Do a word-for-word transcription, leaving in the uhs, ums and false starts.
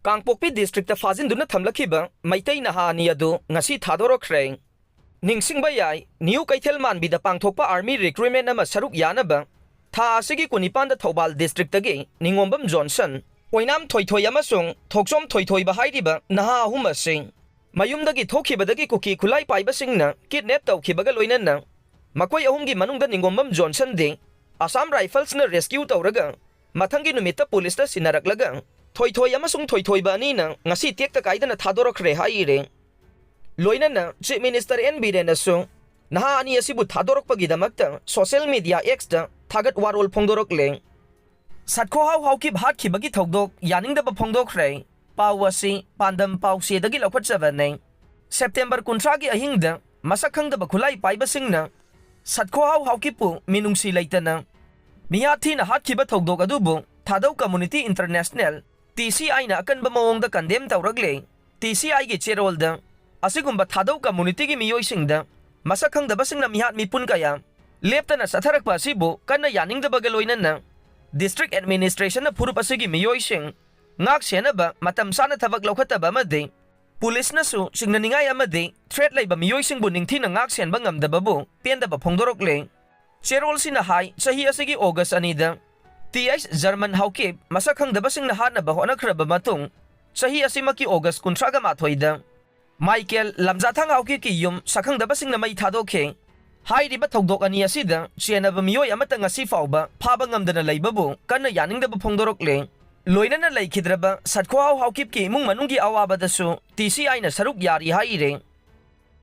ꯀꯥꯡꯄꯣꯛꯄꯤ district ꯐꯥꯖꯤꯟꯗꯨꯅ ꯊꯝꯂꯛꯈꯤꯕ Meitei ꯅꯍꯥ ꯑꯅꯤ ꯑꯗꯨ ꯉꯁꯤ ꯊꯥꯗꯣꯔꯛꯈ꯭ꯔꯦ꯫ ꯅꯤꯡꯁꯤꯡꯕ ꯌꯥꯏ, ꯅ꯭ꯌꯨ ꯀꯩꯊꯦꯜ ꯃꯥꯟꯕꯤꯗ ꯄꯥꯡꯊꯣꯛꯄ ꯑꯥꯔꯃꯤ ꯔꯤꯀ꯭ꯔꯨꯠꯃꯦꯟ ꯑꯃ ꯁꯔꯨꯛ ꯌꯥꯅꯕ ꯊꯥ ꯑꯁꯤꯒꯤ ꯀꯨꯟꯅꯤꯄꯥꯟꯗ ꯊꯧꯕꯥꯜ ꯗꯤꯁꯇ꯭ꯔꯤꯛꯇꯒꯤ ꯅꯤꯉꯣꯝꯕꯝ ꯖꯣꯟꯁꯟ, ꯑꯣꯏꯅꯥꯝ ꯊꯣꯏꯊꯣꯏ ꯑꯃꯁꯨꯡ ꯊꯣꯛꯆꯣꯝ ꯊꯣꯏꯊꯣꯏꯕ ꯍꯥꯏꯔꯤꯕ ꯅꯍꯥ ꯑꯍꯨꯝ ꯑꯁꯤ ꯃꯌꯨꯝꯗꯒꯤ ꯊꯣꯛꯈꯤꯕꯗꯒꯤ ꯀꯨꯀꯤ ꯈꯨꯠꯂꯥꯏ ꯄꯥꯏꯕꯁꯤꯡꯅ ꯀꯤꯗꯅꯦꯞ ꯇꯧꯈꯤꯕꯒ ꯂꯣꯏꯅꯅ ꯃꯈꯣꯏ ꯑꯍꯨꯝꯒꯤ ꯃꯅꯨꯡꯗ ꯅꯤꯉꯣꯝꯕꯝ ꯖꯣꯟꯁꯟꯗꯤ ꯑꯁꯥꯝ ꯔꯥꯏꯐꯜꯁꯅ ꯔꯦꯁꯀ꯭ꯌꯨ ꯇꯧꯔꯒ ꯃꯊꯪꯒꯤ ꯅꯨꯃꯤꯠꯇ ꯄꯨꯂꯤꯁꯇ ꯁꯤꯟꯅꯔꯛꯂꯒ ꯊꯣꯏꯊꯣꯏ ꯑꯃꯁꯨꯡ ꯊꯣꯏꯊꯣꯏꯕ ꯑꯅꯤꯅ ꯉꯁꯤ ꯇꯦꯛꯇ ꯀꯥꯏꯗꯅ ꯊꯥꯗꯣꯔꯛꯈ꯭ꯔꯦ ꯍꯥꯏꯔꯦ꯫ ꯂꯣꯏꯅꯅ ꯆꯤꯐ ꯃꯤꯅꯤꯁꯇꯔ ꯑꯦꯟ ꯕꯤꯔꯦꯟꯅꯁꯨ ꯅꯍꯥ ꯑꯅꯤ ꯑꯁꯤꯕꯨ ꯊꯥꯗꯣꯔꯛꯄꯒꯤꯗꯃꯛꯇ ꯁꯣꯁꯤꯌꯦꯜ ꯃꯤꯗꯤꯌꯥ ꯑꯦꯛꯁꯇ ꯊꯥꯒꯠ ꯋꯥꯔꯣꯜ ꯐꯣꯡꯗꯣꯔꯛꯂꯦ꯫ ꯁꯠꯈꯣꯍꯥꯎ ꯍꯥꯎꯀꯤꯞ ꯍꯥꯠꯈꯤꯕꯒꯤ ꯊꯧꯗꯣꯛ ꯌꯥꯅꯤꯡꯗꯕ ꯐꯣꯡꯗꯣꯛꯈ꯭ꯔꯦ꯫ ꯄꯥꯎ ꯑꯁꯤ ꯄꯥꯟꯗꯝ ꯄꯥꯎꯆꯦꯗꯒꯤ ꯂꯧꯈꯠꯆꯕꯅꯤ꯫ ꯁꯦꯞꯇꯦꯝꯕꯔ ꯀꯨꯟꯊ꯭ꯔꯥꯒꯤ ꯑꯍꯤꯡꯗ ꯃꯁꯛ ꯈꯪꯗꯕ ꯈꯨꯠꯂꯥꯏ ꯄꯥꯏꯕꯁꯤꯡꯅ ꯁꯠꯈꯣꯍꯥꯎ ꯍꯥꯎꯀꯤꯞꯄꯨ ꯃꯤꯅꯨꯡꯁꯤ ꯂꯩꯇꯅ ꯃꯤꯍꯥꯠ ꯊꯤꯅ ꯍꯥꯠꯈꯤꯕ ꯊꯧꯗꯣꯛ ꯑꯗꯨꯕꯨ ꯊꯥꯗꯧ ꯀꯝꯃꯨꯅꯤꯇꯤ ꯏꯟꯇꯔꯅꯦꯁꯅꯦꯜ, ꯇꯤ ꯁꯤ ꯑꯥꯏꯅ ꯑꯀꯟꯕ ꯃꯑꯣꯡꯗ ꯀꯟꯗꯦꯝ ꯇꯧꯔꯛꯂꯦ꯫ ꯇꯤ ꯁꯤ ꯑꯥꯏꯒꯤ ꯆꯦꯔꯣꯜꯗ ꯑꯁꯤꯒꯨꯝꯕ ꯊꯥꯗꯧ ꯀꯝꯃꯨꯅꯤꯇꯤꯒꯤ ꯃꯤꯑꯣꯏꯁꯤꯡꯗ ꯃꯁꯛ ꯈꯪꯗꯕꯁꯤꯡꯅ ꯃꯤꯍꯥꯠ ꯃꯤꯄꯨꯟ ꯀꯌꯥ ꯂꯦꯞꯇꯅ ꯆꯠꯊꯔꯛꯄ ꯑꯁꯤꯕꯨ ꯀꯟꯅ ꯌꯥꯅꯤꯡꯗꯕꯒ ꯂꯣꯏꯅꯅ ꯗꯤꯁꯇ꯭ꯔꯤꯛ ꯑꯦꯗꯃꯤꯅꯤꯁꯇ꯭ꯔꯦꯁꯟꯅ ꯐꯨꯔꯨꯞ ꯑꯁꯤꯒꯤ ꯃꯤꯑꯣꯏꯁꯤꯡ ꯉꯥꯛ ꯁꯦꯟꯅꯕ ꯃꯇꯝ ꯆꯥꯅ ꯊꯕꯛ ꯂꯧꯈꯠꯇꯕ ꯑꯃꯗꯤ ꯄꯨꯂꯤꯁꯅꯁꯨ ꯆꯤꯡꯅꯅꯤꯡꯉꯥꯏ ꯑꯃꯗꯤ ꯊ꯭ꯔꯦꯠ ꯂꯩꯕ ꯃꯤꯑꯣꯏꯁꯤꯡꯕꯨ ꯅꯤꯡꯊꯤꯅ ꯉꯥꯛ ꯁꯦꯟꯕ ꯉꯝꯗꯕꯕꯨ ꯄꯦꯟꯗꯕ ꯐꯣꯡꯗꯣꯔꯛꯂꯦ꯫ ꯆꯦꯔꯣꯜꯁꯤꯅ ꯍꯥꯏ, ꯆꯍꯤ ꯑꯁꯤꯒꯤ ꯑꯣꯒꯁ ꯑꯅꯤꯗ ꯇꯤ ꯑꯩꯆ ꯖꯔꯃꯟ ꯍꯥꯎꯀꯤꯞ ꯃꯁꯛ ꯈꯪꯗꯕꯁꯤꯡꯅ ꯍꯥꯠꯅꯕ ꯍꯣꯠꯅꯈ꯭ꯔꯕ ꯃꯇꯨꯡ, ꯆꯍꯤ ꯑꯁꯤꯃꯛꯀꯤ ꯑꯣꯒꯁ ꯀꯨꯟꯊ꯭ꯔꯥꯒ ꯃꯥꯊꯣꯏꯗ ꯃꯥꯏꯀꯦꯜ ꯂꯝꯖꯥꯊꯥꯡ ꯍꯥꯎꯀꯤꯞꯀꯤ ꯌꯨꯝ ꯁꯛꯈꯪꯗꯕꯁꯤꯡꯅ ꯃꯩ ꯊꯥꯗꯣꯛꯈꯤ꯫ ꯍꯥꯏꯔꯤꯕ ꯊꯧꯗꯣꯛ ꯑꯅꯤ ꯑꯁꯤꯗ ꯆꯦꯟꯅꯕ ꯃꯤꯑꯣꯏ ꯑꯃꯠꯇ ꯉꯁꯤ ꯐꯥꯎꯕ ꯐꯥꯕ ꯉꯝꯗꯅ ꯂꯩꯕꯕꯨ ꯀꯟꯅ ꯌꯥꯅꯤꯡꯗꯕ ꯐꯣꯡꯗꯣꯔꯛꯂꯦ꯫ ꯂꯣꯏꯅꯅ ꯂꯩꯈꯤꯗ꯭ꯔꯕ ꯁꯠꯈꯣꯍꯥꯎ ꯍꯥꯎꯀꯤꯞꯀꯤ ꯏꯃꯨꯡ ꯃꯅꯨꯡꯒꯤ ꯑꯋꯥꯕꯗꯁꯨ ꯇꯤ ꯁꯤ ꯑꯥꯏꯅ ꯁꯔꯨꯛ ꯌꯥꯔꯤ ꯍꯥꯏꯔꯦ꯫